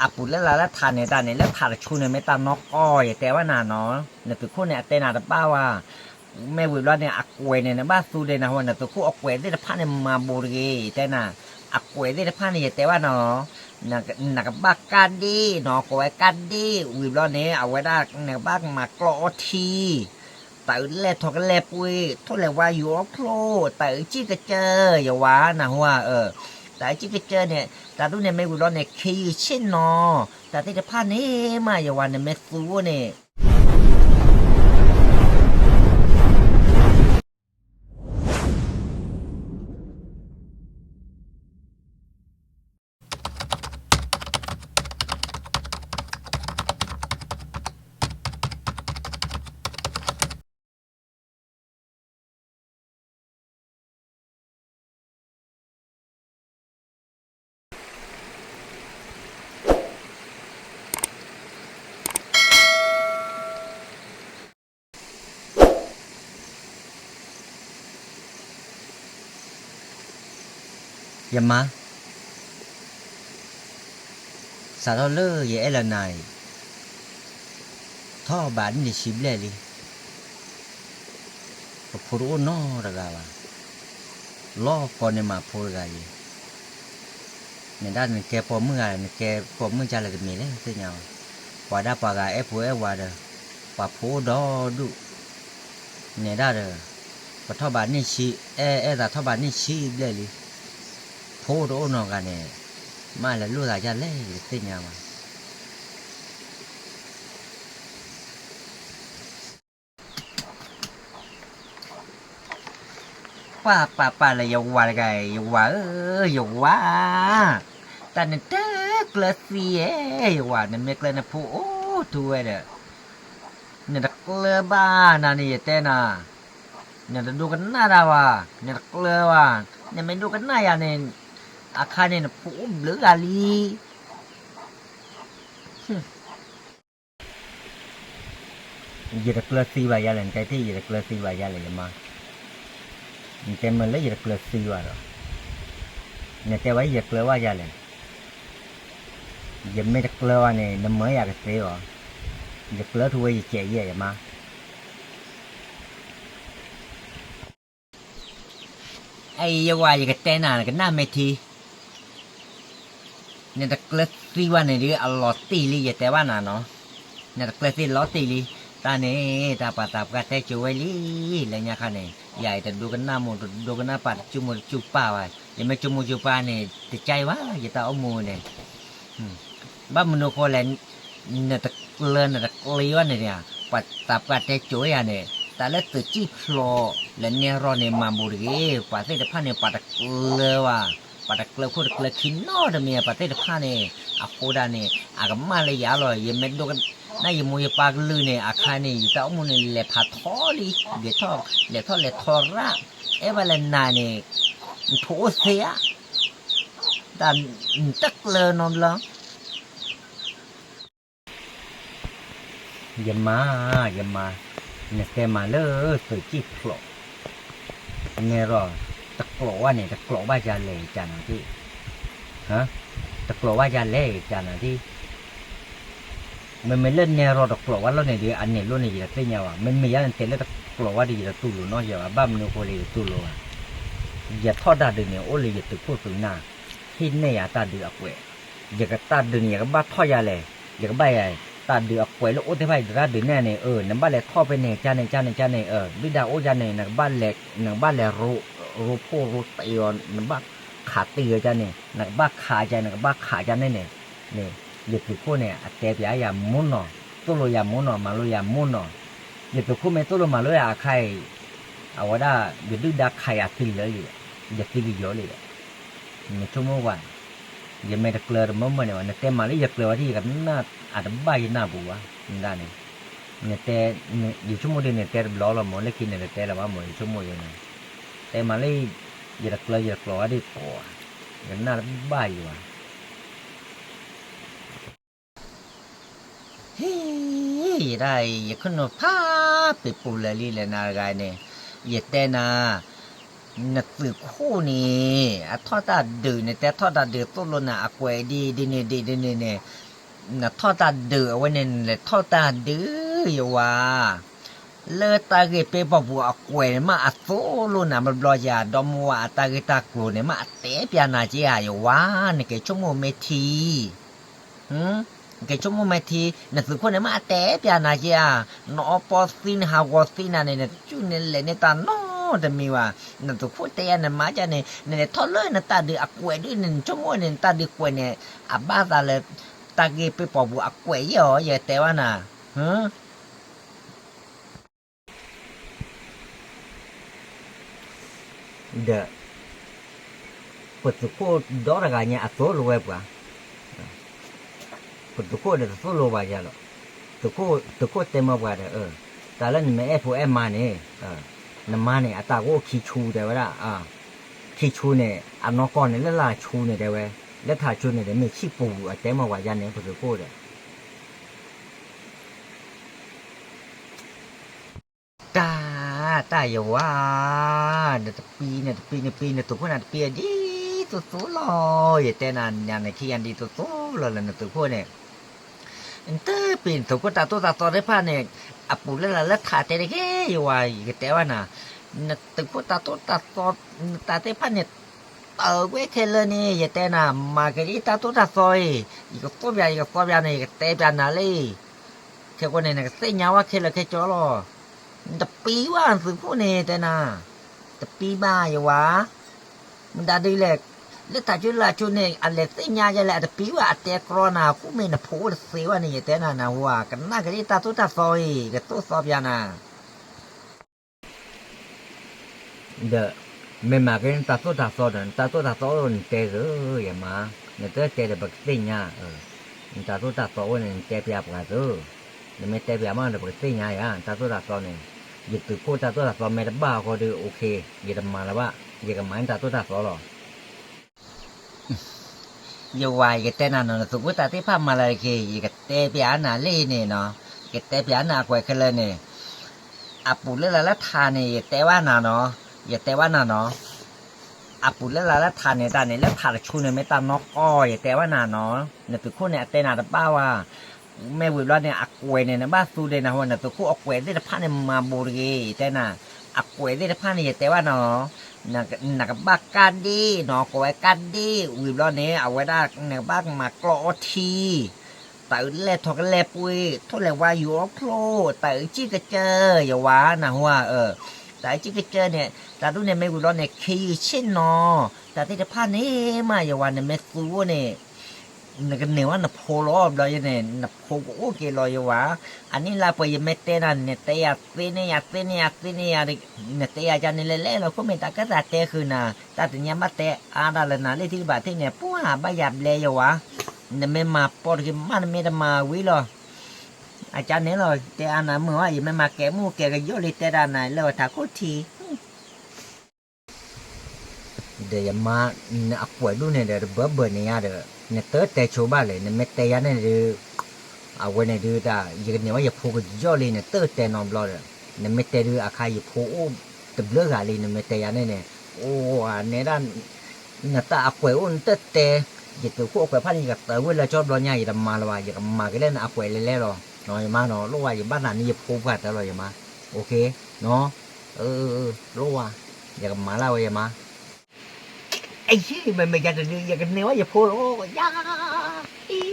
အပူၤလၢလၢ်လၢထးန့ၣ်တၢ်န့ၣ် လၢထးတဆူန့ၣ် မ့ၢ်တၢ်နီၢ်ကီၢ် ယတဲဘၣ်နၤနီၤ, နသုးခိၣ်န့ၣ် အတဲနၤတဘၣ်ဝဲ, မ့ၢ်ဝံၤဘျီန့ၣ် အကွဲးန့ၣ် နဘၣ်သူဒဲးနဟူ နသုးခိၣ်အကွဲးသ့ၣ်တဖၣ်န့ၣ် မၤဘူးတဂ့ၤ ယတဲနၤ, အကွဲးသ့ၣ်တဖၣ်န့ၣ် ယတဲဘၣ်နၤနီၤ, နကဘၣ်ကၢ်ဒ့ၣ်နီၤ ကိးဝဲကၢ်ဒ့ၣ် ဝံၤဘျီန့ၣ် အဝဲဒၣ် နကဘၣ်မၤကျီၢ်အီထံ တၢ်အုးလဲၢ်ထီကလဲၢ်ပှ့ၤ ထိၣ်လဲၤဝါယူၤအီၣ်ဖျိ တၢ်အုးကံၢ်ကစၢၢ် ယဝၤနၢ်ဟူဧါ, တၢ်အုးကံၢ်ကစၢၢ်န့ၣ် တၢ်ဒူၣ်န့ၣ်မ့ၢ်ဝံၤဘျီန့ၣ် ခ့ယုၢ်ဆ့ၣ်နီၤ, တၢ်သ့ၣ်တဖၣ်န့ၣ်မး ယဝၤနမ့ၢ်သူအိၣ်န့ၣ် ယမါ, စးထီၣ်လၢယအဲၣ်လၢနၤအံၤ ထီၣ်ဘးနံၣ်တဆံဘျဲၣ်လံ, ပဖိတအိၣ်နီတဂၤဘၣ်, လီၤကီန့ၣ်မးဖိတဂၤအံၤ, နဒၣ်နကဲပိာ်မုၣ်ဂၤ နကဲပိာ်မုၣ်ကလဲၣ်တမံၤလဲၣ်သ့ၣ်ညါဘၣ်, ပှၤဒၣ်ပှၤဂၤအဲၣ်ဖိအဲၣ်ဝၤဒီး ပှၤဖိအိၣ်ဒီဒူၣ်, နဲဒၣ်ဒီး ပထီၣ်ဘးနံၣ်ဆံ အဲၣ် အဲၣ်သးထီၣ်ဘးနံၣ်ဆံဘျဲၣ်လံ, ဖိတအိၣ်နီတဂၤန့ၣ် မ့ၢ်လဲၤလိၣ်သးဒ်လဲၣ် ယတသ့ၣ်ညါဘၣ်. ပၢ်ပၢ်ပၢ်လၢယဝၤတဂၤ ယဝၤဧၢ ယဝၤ, တၢ်နတဲကျၢၤသံဧၢ ယဝၤ, နမ့ၢ်ကျၢၤနဖိအိၣ်ထူဝဲဒီး နတကျၢၤဘၣ်နၤန့ၣ် ယတဲနၤ, နတဒိကနၣ်တၢ်ဘၣ်, နတကျၢၤဘၣ်, နမ့ၢ်ဒိကနၣ်ယၤန့ၣ် အခါန့ၣ်နဖိအိၣ်ဘျုးဂၤလံ. ယတကျၢၤသံဘၣ်ယၤလဲၣ်, နတဲတ့ၢ် ယတကျၢၤသံဘၣ်ယၤလဲၣ် ယမါ, နတဲမ့ၢ်လၢယတကျၢၤသံဘၣ်ဒီး နတဲဝဲယတကျၢၤဘၣ်ယၤလဲၣ်, ယမ့ၢ်တကျၢၤဘၣ်န့ၣ် နမၢယၤကသ့အီၤ, ယကျၢၤထူဝဲယစဲးယဲၢ် ယမါ. အအံၤ ယဝၤ ယကတဲနၤ နကနၣ်မ့ၢ်ထံ, နတကျၢၤသံဘၣ်န့ၣ်ဒီး အလီၤတံၢ်လံ ယတဲဘၣ်နၤနီၤ, နတကျၢၤသံလီၤတံၢ်လံ, တၢ်န့ၣ် တၢ်ပှၤသးပှၢ်တဲစိၤဝဲလံ, လၢညါခါန့ၣ် ယၤအံၤတဒိကနၣ်မိၢ် တဒိကနၣ်ပၢ် တစိၢ်မိၢ်တစိၢ်ပၢ်ဘၣ်, ယမ့ၢ်စိၢ်မိၢ်စိၢ်ပၢ်န့ၣ် တကၢ်အံၤဘၣ် ယတၢ်အိၣ်မူန့ၣ် ဘၣ်မနုၤဃိလဲၣ်, နတကျၢၤ နတကျၢၤဘၣ်န့ၣ်, ပှၤသးပှၢ်တဲစိၤယၤန့ၣ် တၢ်လၢသုးကံၢ်ဖျိး လၢနဲၣ်ရီၣ်န့ၣ် မၤဘူးတဂ့ၤ, ပှၤသ့ၣ်တဖၣ်န့ၣ် ပှၤတကျၢၤဘၣ်, ပှၤတကျၢၤခိၣ်တကျၢၤခံနီတမံၤ ပှၤသ့ၣ်တဖၣ်န့ၣ်, အဃိဒၣ်န့ၣ် အကမၣ်လၢယၤလီၤ, ယမ့ၢ်ဒိကနၣ်ယမိၢ်ယပၢ်ကလုၢ်န့ၣ် အခါန့ၣ် ယတၢ်အိၣ်မူန့ၣ် လဲၤဖးထီလံ, လဲၤထီၣ်လဲၤထီၣ်လဲၤထီရၣ်, အဲၣ်ဘၣ်လၢနၤန့ၣ်, နဖိအိၣ်သ့ဧါ, တၢ်နတကျၢၤနီတဘျီ ယမါ, ယမါ, နတဲမၤလၢသုးကံၢ်ဖျိး, နဲၣ်ရီၣ်, တကျိးဝဲန့ၣ် တကျိးဘၣ်ယၤလဲၣ် ယကနၤဒ်, တကျိးဘၣ်ယၤလဲၣ် ယကနၤဒ်, မ့မ့ၢ်လၢနဲၣ်ရီၣ်တကျိးဝဲလီၤန့ၣ်ဒီး အန့ၣ်လိၣ်န့ၣ် ယတသ့ၣ်ညါဘၣ်, မ့မ့ၢ်ယၤန့ၣ် တဲလၢတကျိးဝဲဒီး ယတတူၢ်လိာ်နီတစဲးဘၣ်, ဘၣ်မနုၤအဃိလဲၣ် ယတတူၢ်လိာ်ဘၣ်, ယထီၣ်တၢ်ဒုးန့ၣ် အိၣ်လၢယသုးခိၣ်သုးနၢ်, ဟ့ၣ်နဲၣ်ယၤတၢ်ဒုးအကွဲး, ယကတၢ်ဒုးန့ၣ် ယကဘၣ်ထီၣ်ယၤလဲၣ်, ယကဘၣ်ယၤ, တၢ်ဒုးအကွဲးလၢအိၣ်သ့ၣ်တဖၣ် ယတၢ်ဒုးနဲၣ်န့ၣ်, နဘၣ်လဲၤထီၣ်ဖဲန့ၣ် ကန့ၣ် ကန့ၣ် ကန့ၣ်, ဘံၣ်ဒါအိၣ်ယၤန့ၣ် နကဘၣ်လဲၤ, နကဘၣ်လဲၤ, ရိဖှိၣ်ရိတံးအီၤ နဘၣ်ခးတံၢ်အီၤကန့ၣ် နကဘၣ်ခးကန့ၣ် နကဘၣ်ခးကန့ၣ်န့ၣ်, န့ၣ်, ယသုးခိၣ်န့ၣ် အတဲပျးယၤမူနီၤ, သိၣ်လိယၤမူနီၤ မၤလိယၤမူနီၤ, ယသုးခိၣ်မ့ၢ်သိၣ်လိမၤလိယၤအခါအံၤ, အဝဲဒၣ် ယဒုၣ်ဒါခးယၤသံလၢာ်လံ, ယသံကယီၤလံ, နဆိကမိၣ်ဝဲ, ယမ့ၢ်တကျၢၤတမုာ်မုာ်န့ၣ်ဘၣ်, နတဲမၤလၢယကျၢၤဝဲဒၣ် ယကနၣ်အတဘၣ်ယနၢ်ပူၤဘၣ်, နဒၣ်န့ၣ်, နတဲ, ယဆိကမိၣ်ဒ်န့ၣ် တဲတဘျီလီၤမး လၢခံန့ၣ် တတဲလၢၤဘၣ်မး ယဆိကမိၣ်ယဲန့ၣ်, တဲမၤလၢ, ယတကျၢၤ ယတကျိးဝဲဒၣ်ကိးဧါ, ယကနၣ်တဘၣ်ယၤဘၣ် ဟ့ၣ်, ယဒၣ်အံၤ ယခိၣ်နူာ်ဖးပ့ၤပူၤလၢာ်လံလၢနၤတဂၤန့ၣ်, ယတဲနၤ, နသုးခိၣ်န့ၣ် အထီၣ်တၢ်ဒုးန့ၣ် တဲထီၣ်တၢ်ဒုးသိၣ်လိနၤအကွဲးဒ်ဒ်န့ၣ်ဒ်ဒ်န့ၣ်န့ၣ်, နထီၣ်တၢ်ဒုးအဝဲန့ၣ် နလဲၤထီၣ်တၢ်ဒုးယဝၤ, လၢတၢ်ဂ့ၢ်ပ့ပီၣ်ပူၤအကွဲးန့ၣ်မးအသိၣ်လိနၤဘျီယၤ ဒီမါဝၤအတၢ်ဂ့ၢ်တၢ်ကျိၤန့ၣ်မးအတဲပၠးနၤက့ဧါ ယဝၤ, နက့ၤဆိကမိၣ်မ့ၢ်ထံ နက့ၤဆိကမိၣ်မ့ၢ်ထံ, နသုးခိၣ်န့ၣ်မးအတဲပၠးနၤက့ဧါ, နအီပီသံ နဟးဂီၤသံနၤန့ၣ် နတကၠူၣ်န့ၣ်လဲၤန့ၢ်တၢ်နီတမံၤဘၣ်, နသုးခိၣ်တဲယၤနမါကန့ၣ် နလဲၤထီၣ်လၢနတၢ်ဒုးအကွဲးဒုးန့ၣ် နဆိကမိၣ်န့ၣ် နတၢ်ဒုးကွဲးန့ၣ် အဘၣ်သးလၢ တၢ်ဂ့ၢ်ပ့ပီၣ်ပူၤအကွဲးယဲၢ်အီၤ ယတဲဘၣ်နၤ ဒီး ပသုးခိၣ်ဒီတဂၤညါအသိၣ်လိဝဲပှၤ, ပသုးခိၣ်ဒီးတသိၣ်လိဘၣ်ယၤလီၤ, သုးခိၣ်တဲမၢပှၤဒီး တၢ်လၢနမ့ၢ်အဲၣ်ဖိအဲၣ်မါန့ၣ်, နမါန့ၣ် အတၢ်ဂိၢ်ခံဆူတဲဝဲဒၣ်, ခံဆူန့ၣ် အနီၢ်ကီၢ်န့ၣ် လၢလၢ်ဆူန့ၣ်တဲဝဲ, လၢထးဆူန့ၣ်ဒီးမ့ၢ်ဆံၣ်ပူၤအတဲမၢပှၤယၤန့ၣ် ပသုးခိၣ်ဒီး တၢ်, တၢ်ယဝၤ, နတပံၤ နတပံၤ နပံၤ နသုးခိၣ်န့ၣ်တပံၤဒ်သိးသိးလီၤ, ယတဲနၤ နခံဂၤဒ်သိးသိးလီၤလၢနသုးခိၣ်န့ၣ်, နတပံၤ နသုးခိၣ်တၢ်သိၣ်တၢ်သီသ့ၣ်တဖၣ်န့ၣ်, အပူၤလၢလၢ်လၢထးတဲတက့ၢ် ယဝၤ ယကတဲဘၣ်နၤ, နသုးခိၣ်တၢ်သိၣ်တၢ်သီ နတၢ်သ့ၣ်တဖၣ်န့ၣ် တၢ်ဝဲခဲလၢာ်န့ၣ် ယတဲနၤ မၤက့ၤလံတၢ်သိၣ်တၢ်သီအံၤ, ယကသိၣ်ပၠး ယကသိၣ်ပၠးန့ၣ် ယကတဲပၠးနၤလံ, ခဲကိာ်န့ၣ် နကသ့ၣ်ညါဝဲခဲလၢာ်ခဲကၠီလီၤ, နတပံၤဘၣ်နသုးခိၣ်န့ၣ် တဲနၤ, တပံၤဘၣ်ယဝၤ, မတၤဒ်လဲၣ်, လၢထးဆူလၢ်ဆူန့ၣ် အလဲၤသ့ၣ်ညါယဲလဲၣ် အတပံၤဘၣ်အတဲကြီနၤ ဃိမ့ၢ်နဖိအိၣ်တသ့ဘၣ်န့ၣ် ယတဲနၤ နဟူဧါ ကနၣ်က့ၤလံတၢ်သိၣ်တၢ်သီအံၤ ကသိၣ်သီပၠးနၤ ဒီး မ့ၢ်မၤက့ၤနတၢ်သိၣ်တၢ်သီဒီး နတၢ်သိၣ်တၢ်သီအိၣ်နတဲသ့ ယမါ, နတတဲဒီးပကသ့ၣ်ညါ, နတၢ်သိၣ်တၢ်သီအိၣ်န့ၣ် နတဲပၠးပှၤသ့, နမ့ၢ်တဲပၠးမးဒီးပကသ့ၣ်ညါယၤ နတၢ်သိၣ်တၢ်သီန့ၣ်, ယသုးခိၣ်တၢ်သိၣ်တၢ်သီမ့ၢ်တဘၣ်အဃိဒီး okay ယတမၤလၢၤဘၣ်, ယကမၤနတၢ်သိၣ်တၢ်သီလီၤ. ယဝၤ ယကတဲနၤနီၤ နသုးခိၣ်တၢ်သ့ၣ်တဖၣ်မၤလၢတက့ၢ် ယကတဲပၠးနၤလံန့ၣ်နီၤ, ယကတဲပၠးနၤအကွဲးခဲလၢာ်န့ၣ်, အပူၤလၢလၢ်လၢထးန့ၣ် ယတဲဘၣ်နၤနီၤ, ယတဲဘၣ်နၤနီၤ, အပူၤလၢလၢ်လၢထးန့ၣ်တၢ်န့ၣ် လၢထးတဆူန့ၣ်မ့ၢ်တၢ်နီၢ်ကီၢ် ယတဲဘၣ်နၤနီၤ, နသုးခိၣ်န့ၣ်အတဲနၤတဘၣ်ဝဲ မ့ၢ်ဝံၤဘျီန့ၣ် အကွဲးန့ၣ် နဘၣ်သူဒ့နဟူ နသုးခိၣ်အကွဲးသ့ၣ်တဖၣ်န့ၣ် မၤဘူးတဂ့ၤ ယတဲနၤ, အကွဲးသ့ၣ်တဖၣ်န့ၣ် ယတဲဘၣ်နၤလီၤ, နကဘၣ်ကၢ်ဒ့ၣ်နီၤ ကိးဝဲကၢ်ဒ့ၣ် ဝံၤဘျီန့ၣ် အဝဲဒၣ် နကဘၣ်မၤကျီၢ်အီထံ တၢ်အုးလဲၢ်ထီၣ်ကလဲၢ်ပှ့ၤ ထိၣ်လဲၤဝါယူၤအီၣ်ချိၣ် တၢ်အုးကံၢ်ကစၢၢ် ယဝၤ နဟူဧါ, တၢ်အုးကံၢ်ကစၢၢ်န့ၣ် တၢ်ဒ်န့ၣ်မ့ၢ်ဝံၤဘျီန့ၣ် ခ့ယုၢ်ဆ့ၣ်နီၤ တၢ်သ့ၣ်တဖၣ်န့ၣ်မး ယဝၤ နမ့ၢ်သူအိၣ်န့ၣ် နကန့ၢ်ဝဲနဖိလီၤ ဘျီယဲန့ၣ် နဖိကအိၣ်က့ၤလီၤယဝၤ, အနံၣ်လါပှဲၤယမ့ၢ်တဲနၤ နတဲယၤသ့န့ၢ်ယၤသ့န့ၢ်ယၤသ့န့ၢ်ယၤ, နတဲယၤဒ်န့ၣ်လဲၣ်လဲၣ်လီၤ ခိၣ်မ့ၢ်တၢ်ကဲသးတဲဃုာ်နၤ, တၢ်တညါဘၣ်တဲအါဒၣ်လၢနၤလၢထံၣ်တဘၣ်ထံၣ်န့ၣ် ပှၢ်ဘၣ်ယၤဘျဲယဝၤ, နမ့ၢ်မၤပိာ်တဂ့ၤမး နမ့ၢ်တမၤဝံၤလီၤ အကါန့ၣ်လီၤ တဲအါနၤမုၢ်ဝဲ ယမ့ၢ်မၤကဲမုၢ်ကဲကယီၣ်လံ တဲဒၣ်နၤလၢဝဲထးခိၣ်ထံ ဒီးယမါ နအကွဲးဒူၣ်န့ၣ်ဒီး တဘၢဘၢန့ၣ်ယါဒီး နတတဲဆိဘၣ်လဲၣ် နမ့ၢ်တဲယါန့ၣ်ဒုး အဝဲန့ၣ်ဒုးတၢ် ယကန့ၢ်ဝဲယဖိကယီၣ်လံ နတတဲနီတဘျီဒီး နမ့ၢ်တဲဒုးအခါယဖိအိၣ်တဘျုးဂၤလံ နမ့ၢ်တဲယါန့ၣ်န့ၣ် အိၣ်န့ၣ်ဒၣ် နတၢ်အကွဲးအိၣ်နတတဲ ယသုးခိၣ်အကွဲးဖၣ်န့ၣ် ယကတၢၢ်ဝဲလၢကၠီဘျီညါ ယတမၤလၢၤဘၣ် ယကမၤက့ၤလၢနအကွဲးလဲၤလဲၤလီၤ ယမါနီၤ လိၣ်ဝဲ ယဘၣ်သးန့ၣ်ယဖိပှၢ်တၢ်လီၤ ယမါ okay နီၤ လိၣ်ဝဲ ယကမၤလၢဝဲ ယမါ အယ့ၢ် မ့မ့ၢ်ယၤတဒု ယကန့ၢ်ဝဲယဖိလီၤ ယၤ